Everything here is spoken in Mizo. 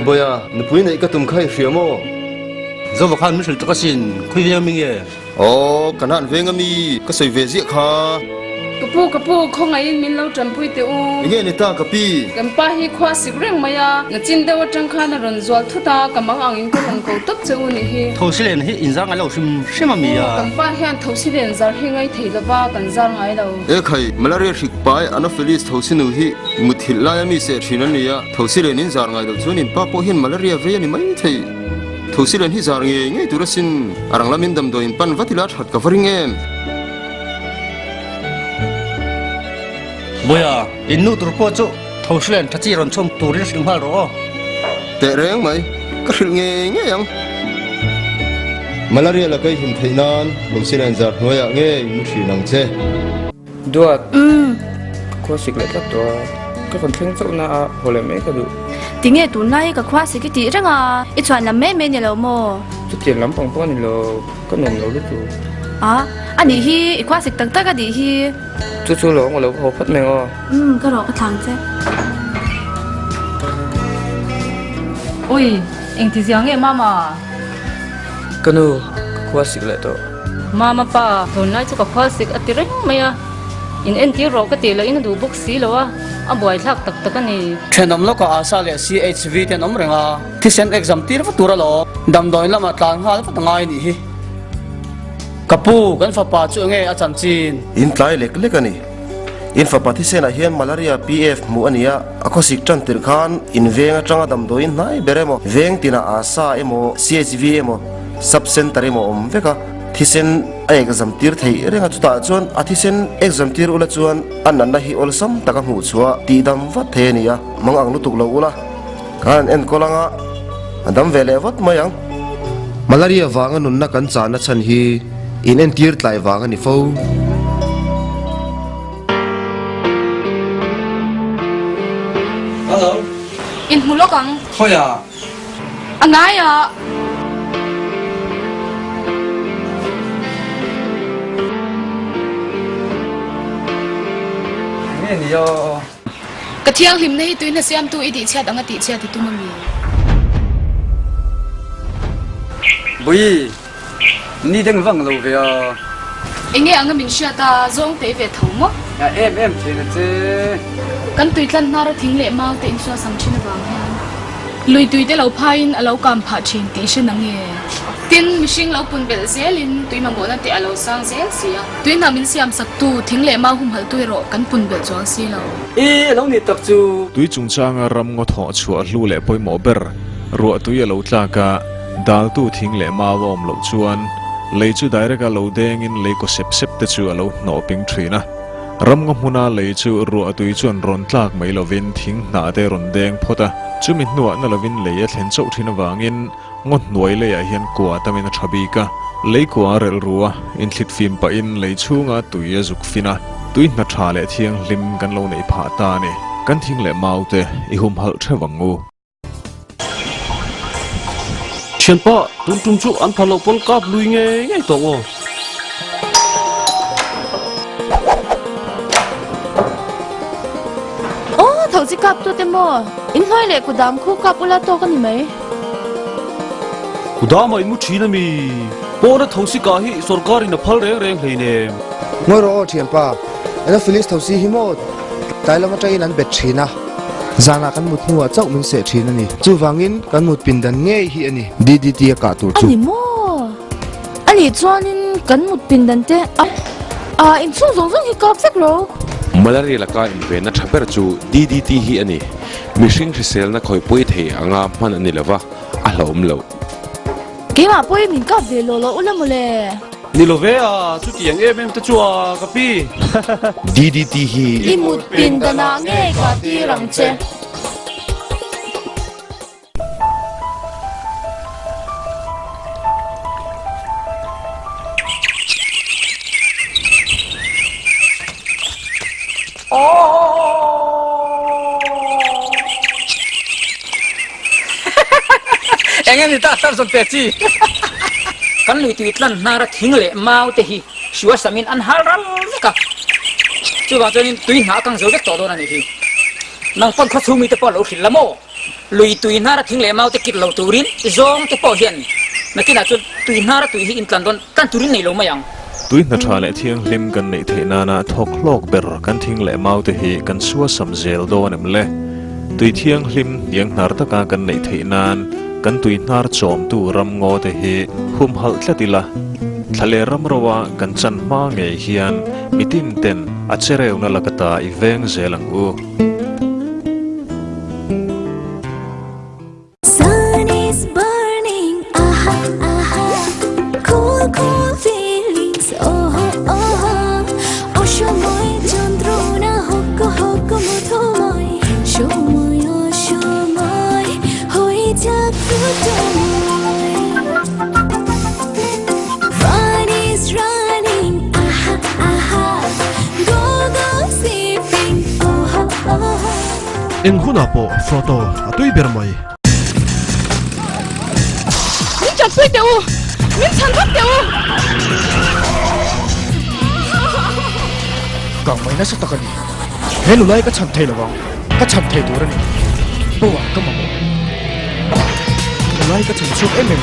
Bawiha, nupui neih ka tum kha i hria maw? Zova khan min hrilh tak asin, khawi veng ami nge? Aw, ka hnan veng ami, ka sawi ve ziah kha. Ka pu, ka pu, khawngaihin min lo tanpui teh u. Enge ni ta ka pi? Kan pa hi khua sik reng mai a, nachin deuh atang khan a rawn zual thut a, ka mang angin ka rawn ko tawp che u nih hi. Thosilen hi in zar ngai lo hrim hrim ami a? Aw, kan pa hian thosilen zar hi ngai thei lova, kan zar ngai lo. E khai, malaria hrik pai Anopheles thosinu hi muthilh laia mi seh thin an ni a, thosilen in zar ngai loh chuan in pa pawh hian malaria vei a ni mai thei. Thosilen hi zar ngei ngei tur asin, a rang lamin damdawi in pan vat ila that ka va ring em. Bawiha, in nu tur pawh chu thosilen tha chi rawn chhawm turin hrilh nghal rawh aw. Teh reng mai, ka hrilh ngei ngei ang. Malaria la kai him theih nan thosilen zar hnuaiah ngei mu thin ang che. Duat, ka khua sik leh tlat tawh a, ka rawn thleng chauh na a, haw leh mai ka duh. Tinge tunlai hi ka khua sik i tih reng a, i chhuan lam mai mai ni lo maw? Chutiang lam pang pawh a ni lo, ka nuam lo lutuk. A, a nih hi, i khua sik tak tak a nih hi. Chu chu lo ang lo ka haw phawt mai aw. Umm, ka rawh ka thlang che. Ui, engti zia nge mama? Ka nu, ka khua sik leh tawh. Mama pa, tunlai chu ka khual sik a ti reng mai a, in entir rawh ka tih loh in a duh bawk si lo a, a buaithlak tak tak a ni. Thenawm lawkah ASA leh CHV te an awm reng a, thisen exam tir vat tur alawm, damdawi lamah tlan nghal vat a ngai a nih hi. Ka pu, kan fapa chu enge a chanchin? In tlai lek lek a ni. In fapa thisenah hian malaria PF hmuh a ni a, a khawsik tan tirh khan in veng atanga damdawiin hnai ber emaw, veng tinah ASA emaw, CHV emaw, Sub Centre emaw awm vek a, thisen a exam tir theih reng a, chutah chuan a thisen exam tir ula chuan a natna hi awlsam taka hmuh chhuah tihdam vat thei a ni a, mang ang lutuk lo ula khan an enkawl anga a dam ve leh vat mai ang. Malaria vanga nunna kan chahna chhan hi in entir tlai vang a ni fo. Hello. In hmu lawk ang. Khawiah? A ngai a. Nge ni aw. Ka thianghlimna hi tuihna siamtu i tihchhiat ang a tihchhiat i tum a mi? Bui, ni deng vang lo ve a. Enge anga min hriat a, zawng tei ve tho maw? A em em thin a che. Kan tuitlan hnar a thing leh mau te insuasam thin avang hian. Lui tui te lo phaiin a lo kam phah thin tih hre na nge? Tin, mihring lo pun belh zelin tui mamawhna te a lo sang zel si a. Tui hna min siam saktu thing leh mau humhalhtu erawh kan pun belh chuang si lo. I a lo nih tak chu. Tui chungchanga ram ngaw thawh chhuah hlu leh pawimawh ber, ruah tui a lo tlak a, daltu thing leh mau a awm loh chuan lei chu direct a lo dengin lei kaw sep sep te chu a lo hnawh ping thin a. Ram ngaw hmuna lei chu ruah tui chuan rawn tlak mai lovin thing hnah te rawn deng phawt a, chumi hnuah na lovin lei a thlen chauh thin avangin ngaw hnuai leiah hian kua tamin a tha bik a. Lei kua a relh ru a, inthlit fim pahin lei chhunga tui a zuk fin a, tui hna tha leh thianghlim kan lo neih phah ta a ni. Kan thing leh mau te i humhalh theuh ang u. Thianpa, tun tum chu an phal loh pawn kap lui ngei ngei tawh aw. Aw, tho chi kap tu te maw? In hnuai leh kudam khu kap ula tawk a ni mai. Kudam ah in mu thin a mi? Pawna tho si kah hi sorkar in a phal reng reng hleinem. Ngawi rawh aw thianpa, Anopheles tho si hi maw tlai lam atangin an bet thin a. Zanah kan mut hnuah chauh min seh thin a ni. Chuvangin kan mut pindan ngei hi a ni DDT a kah tur chu. A ni maw? A nih chuanin kan mut pindan te a a inchhung zawng zawng hi kap vek lo. Malaria laka invenna tha ber chu DDT hi a ni. Mihring hriselna khawihpui thei anga hman a ni lova, a hlauhawm loh. Keimah pawhin min kap ve lawh lawh ula mawle. Ni lo ve a, chutiang em em te chu a, ka pi. DDT hi. I mut pindanah nge ka tir ang che. Eng nge ni ta sar zawn pe chi? Kan lui tui tlan hnar a thing leh mau te hi sua samin an hal ral vek a, chuvang chuanin tui hna a kang zo vek tawh dawn a nih hi. Nang pawn khawchhung mite pawh a lo hrilh la maw? Lui tui hnara thing leh mau te kit lo turin zawng te pawh hian nakinah chuan tui hnara tui hi intlan dawn tlan turin nei lo mai ang. Tui hna tha leh thianghlim kan neih theih nana thawk hlawk ber kan thing leh mau te hi kan suasam zel dawn em le? Tui thianghlim hniang hnar taka kan neih theih nan kan tui hnar chawmtu ram ngaw te hi humhalh tlat ila, thla leh ram roa kan chan hma ngei hian mitin ten a chereuna laka ta i veng zel ang u. Sun is burning, aha, aha. Cool, cool feelings, oh, oh. অসময় যন্ত্রণা হোক হোক মধুময় সময় অসময় হয়ে যাক প্রুটোময়। Fun is running, aha, aha. Go, go, sipping, oh, oh. Eng hunah pawh Froto a tui ber mai. Min chat pui teh u! Min chhan vat teh u! Kang mai nasa tak a ni. He nulai ka chhan thei lo ang, ka chhan thei tur a ni. Power ka mamawh. Nulai ka chhan chhuak em em.